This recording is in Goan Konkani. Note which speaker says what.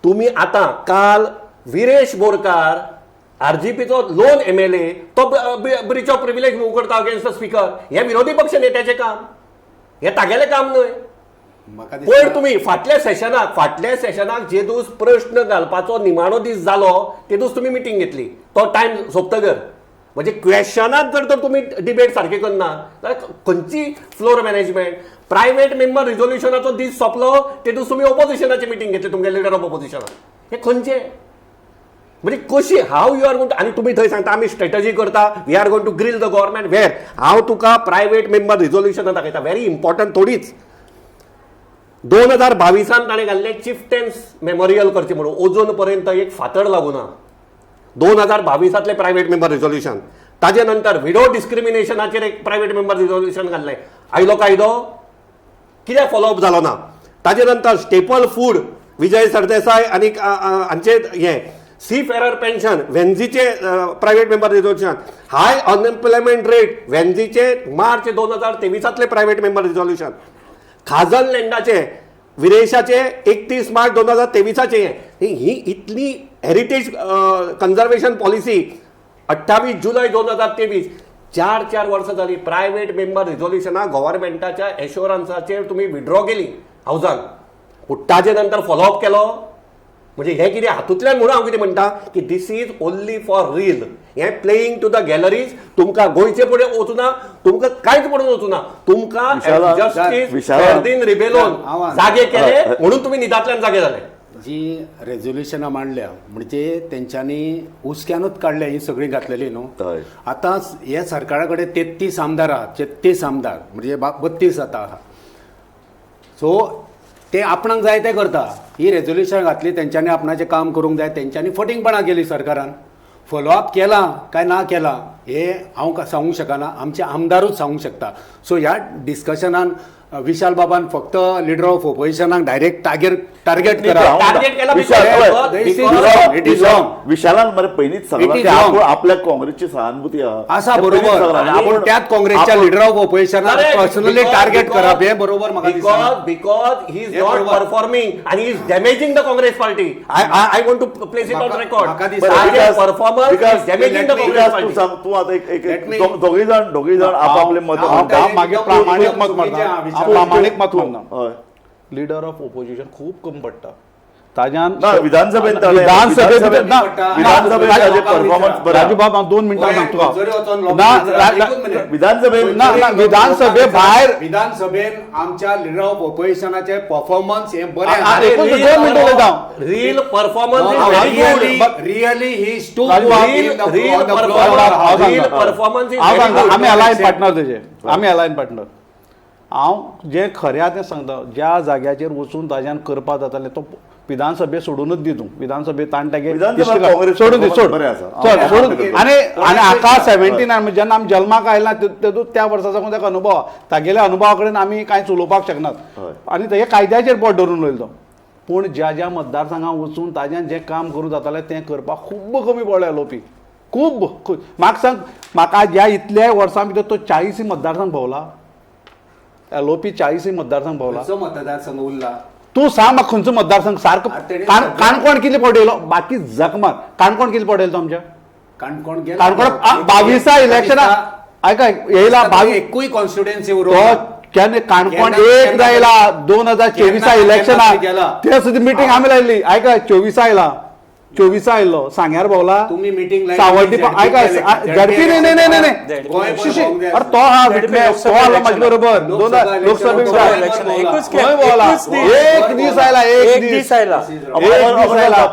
Speaker 1: तुम्ही आतां काल विरेश बोरकार, आरजीपीचो लोन एमएलए, तो ब्रीच ऑफ प्रिविलेज मूव करता अगेन्स्ट the speaker. हे विरोधी पक्ष नेत्याचें काम, हे तागेलें काम न्हय.
Speaker 2: म्हाका
Speaker 1: पयर तुमी फाटल्या सेशनाक जे दीस प्रश्न घालपाचो निमाणो दीस जालो, ते दीस तुमी मिटींग घेतली तो टायम सोंपतगर. म्हणजे क्वेश्चनात जर तर तुमी डिबेट सारकी करना जाल्यार खंयची फ्लोर मॅनेजमेंट? प्रायवेट मेंबर रिझोल्युशनाचो दीस सोंपलो, ते दीस तुमी ओपोजिशनाची मिटींग घेतली तुमगे लिडर ऑफ ओपोजिशनान. हे खंयचे, म्हणजे कशी, how you are going? आनी तुमी थंय सांगता, आमी स्ट्रेटजी करता, we are going to grill the government. Where? हांव तुका प्रायवेट मेंबर रिझोल्युशनां दाखयता, व्हेरी इम्पॉर्टंट थोडीच. 2022 ताणें घाल्लें चिफ्टेन्स मेमोरियल करचें म्हणून, अजून पर्यंत एक फातर लागूना. 2022 प्रायवेट मेंबर रिझोल्युशन. ताजे नंतर विडो डिस्क्रिमिनेशनाचेर एक प्रायवेट मेंबर रिझोल्युशन घाल्लें. आयलो कायदो? कित्याक फॉलोअप जालो ना? ताजे नंतर स्टेपल फूड, विजय सरदेसाय आनी हांचे हे सी फेरर पेन्शन, वेन्झीचे private member resolution, high unemployment rate, वेन्झीचे मार्च 2023 प्रायवेट मेंबर रिझोल्युशन, खाजन लँडाचे विरेशाचे 31 मार्च 2023 हे. ही इतली हेरिटेज कन्झर्वेशन पॉलिसी, 28 जुलय 2023. 4-4 वर्सां जाली, प्रायवेट मेंबर रिझोल्युशनां गव्हर्मेंटाच्या एश्योरन्साचेर तुमी विड्रॉ केली हावजान, पूण ताजे नंतर फॉलोअप केलो? म्हणजे हे कितें हातूंतल्यान म्हणून हांव कितें म्हणटा की this is only for reel. हे प्लेईंग टू the galleries. तुमकां गोंयचे फुडें वचूना, तुमकां कांयच पडून वचूना. तुमकां जस्टीस फेर्दीन रिबेलोन जागे केले म्हणून तुमी न्हिदांतल्यान जागे जाले.
Speaker 2: जी रेजोल्युशनां मांडल्या, म्हणजे तेंच्यांनी हुसक्यानूच काडल्या ही सगळीं घातलेली न्हू. आतां हे सरकारा कडेन 33 आमदार आहात. 33 आमदार म्हणजे 32 आतां आहा. सो ते आपणाक जाय ते करता. ही रेजोल्युशन घातली तेंच्यांनी, आपणाचें काम करूंक जाय. तेंच्यांनी फटींगपणां केली. सरकारान फॉलोअप केला काय ना केला हे हांव सांगूंक शकना, आमचे आमदारूच सांगूंक शकता. सो ह्या डिस्कशनान विशाल बाबान फक्त लिडर ऑफ ओपोजिशनाक डायरेक्ट टार्गेट करा.
Speaker 1: टार्गेट केला.
Speaker 3: विशाल,
Speaker 2: This is wrong. It is wrong.
Speaker 3: विशालान मरे पयलींच सांगलां
Speaker 2: It is
Speaker 3: की
Speaker 2: wrong.
Speaker 3: आपूण आपल्या काँग्रेसची सहानुभूती आहा.
Speaker 2: आसा,
Speaker 3: ते पयलींच
Speaker 2: बरोबर.
Speaker 3: सांगलां.
Speaker 2: आपूण त्याच काँग्रेसच्या लिडर ऑफ ओपोजिशनाक पर्सनली टार्गेट करप हे बरोबर म्हाका दिसना.
Speaker 1: Because he is
Speaker 2: हे
Speaker 1: not
Speaker 2: बरोबर.
Speaker 1: परफॉर्मिंग आणि he is damaging the Congress party. I want to place it on record.
Speaker 2: म्हाका दिसना.
Speaker 1: Performance
Speaker 3: Vikas,
Speaker 1: damaging the
Speaker 2: let me-
Speaker 1: Congress
Speaker 3: विकास, तू
Speaker 1: पार्टी.
Speaker 3: सांग, तू आता एक एक
Speaker 2: Let me-
Speaker 3: दोघी जाण आपापले मत
Speaker 4: हांव मागीर प्रामाणीक मत मारता. हांव प्रामाणीक मत मारना. लिडर ऑफ ओपोजिशन खूब कमी पडटा ताज्यान.
Speaker 3: ना, विधानसभेत
Speaker 4: विधानसभेत ना.
Speaker 3: विधानसभेत ताजे परफॉर्मन्स बरें.
Speaker 4: राजू बाब, हांव 2 मिनटां सांगता
Speaker 2: जरी
Speaker 4: तुका.
Speaker 2: वचोन
Speaker 4: ना.
Speaker 2: एकूच मिनिट.
Speaker 3: विधानसभेत
Speaker 4: ना, ना, विधानसभे भायर
Speaker 2: विधानसभेन आमच्या लिडर ऑफ ओपोजिशनाचे परफॉर्मन्स हे बरें.
Speaker 4: एकूच 2 मिनटां उलयता हांव.
Speaker 1: Real performance is very good.
Speaker 2: Really he is too
Speaker 4: Raju बाब,
Speaker 1: real performance is
Speaker 4: हांव
Speaker 1: व्हेरी
Speaker 4: सांगता,
Speaker 1: गुड.
Speaker 4: आमी अलायन पार्टनर तेजे, आमी अलायन पार्टनर. हांव जें खरें आहा तें सांगता. ज्या जाग्याचेर वचून ताज्यान करपाक जातालें, तो विधानसभे सोडूनच दी तूं. विधानसभे ताण तागे
Speaker 3: विधानसभा काँग्रेस
Speaker 4: सोडून दी, सोड.
Speaker 3: बरें आसा.
Speaker 4: चल, सोडून दी. आनी आनी हाका 79, म्हणजे जेन्ना आमी जल्माक आयला तेदूं त्या वर्सा साकून ताका अनुभव आहा. तागेल्या अनुभवा कडेन आमी कांयच उलोवपाक शकनात. आनी तेगे कायद्याचेर बोट धरून उलयलो तो. पूण ज्या ज्या मतदारसंघात वचून ताज्यान जें काम करूं जातालें, तें करपाक खूब कमी पडलें एलओपी, खूब खूब. म्हाका सांग, म्हाका ह्या इतल्या वर्सां भितर तो 40 मतदारसंघ भोंवला. एलओपी 40 मतदारसंघ भोंवला.
Speaker 2: खंयचो मतदारसंघ उरला?
Speaker 4: तूं सांग म्हाका, खंयचो मतदारसंघ सारको?
Speaker 2: तेणी
Speaker 4: काणकोण कितले फावटी येयलो? बाकी जखमा, काणकोण कितले फावटी येयलो तो आमच्या?
Speaker 2: काणकोण गेला.
Speaker 4: काणकोण 22 इलेक्शनाक आयक येयला 22.
Speaker 2: एकूय कॉन्स्टिट्युएन्सी
Speaker 4: तो
Speaker 2: उरोवंक
Speaker 4: केन्ना काणकोण
Speaker 2: केन्ना-
Speaker 4: एकदा येयला, 2024 इलेक्शनाक.
Speaker 2: गेला.
Speaker 4: ते सुद्दां मिटींग आमी लायल्ली. आयका, 24 आयला, 24 आयल्लो, सांग्यार भोंवला.
Speaker 2: तुम्ही meeting लायली,
Speaker 4: सावड्डी.
Speaker 2: ZP
Speaker 4: आयका, झेडपी न्ही, न्ही, न्ही, न्ही.
Speaker 2: गोंयभर
Speaker 4: शिशी.
Speaker 2: भोंवंक जाय.
Speaker 4: अरे, तो हा विटनेस, तो आलो म्हाजे बरोबर. दोन लोकसभा
Speaker 2: लोकसभा
Speaker 5: एकूच
Speaker 4: खंय भोंवला?
Speaker 5: एकूच दीस.
Speaker 4: एक दीस आयला, एक
Speaker 5: एक
Speaker 4: दीस.
Speaker 5: दीस आयला.
Speaker 4: एक दीस आयला.